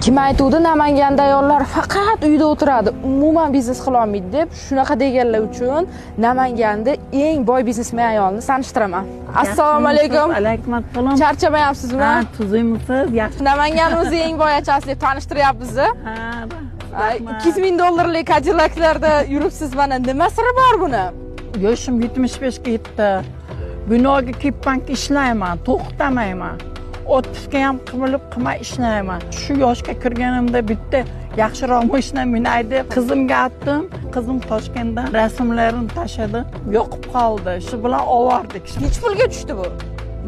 Kim aytuvdi, Namanganda ayollar faqat uyda o'tiradi, umuman biznes qilolmaydi deb? Shunaqa deganlar uchun Namanganda eng boy biznesmen ayolni tanishtiraman. Assalomu alaykum. Alaykum assalom. Charchamayapsizmi? Ha, tuzukmisiz? Yaxshi. Namanganimizni eng boy achasi deb tanishtiryapmiz. Ha, rahmat. 200 ming dollarlik Cadillaclarda yuribsiz, mana nima siri bor buni? Yoshim 75 ga yetdi. Binoga kelibmanki, ishlayman, to'xtamayman. Отпуск ga ham qilib qilmay ishlayman. Shu yoshga kirganimda bitta yaxshiroq mashina minay deb qizimga aytdim. Qizim Toshkentdan rasmlarini tashladi, yoqib qoldi. Shu bilan obordik. Nechi pulga tushdi bu?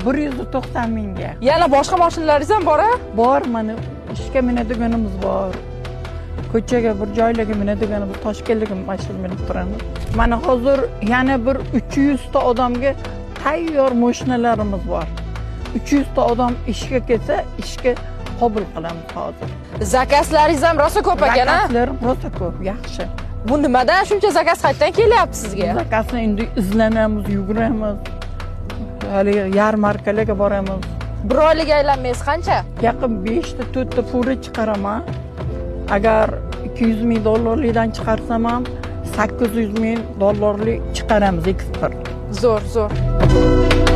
190 mingga. Yana boshqa mashinalaringiz ham bor a? Bor, mana ishga minadiganimiz bor. Ko'chaga, bir joylarga minadiganimiz, Toshkentga mashina minib turamiz. Mana hozir yana bir 300 ta odamga tayyor mashinalarimiz bor. 300 ta odam ishga kelsa, ishga qabul qilamiz hozir. Заказ laringiz ham rosa ko'p ekan a? Заказ larim rosa ko'p, yaxshi. Bu nimadan shuncha заказ, qayerdan kelyapti sizga? Заказ ni endi izlanamiz, yuguramiz. Haligi yarmarkalarga boramiz. Bir oylik aylanmangiz qancha? Yaqin 5 ta, 4 ta фура chiqaraman. Agar 200 ming dollarlikdan chiqarsam ham, 800 ming dollarlik chiqaramiz eksport. Zo'r, zo'r.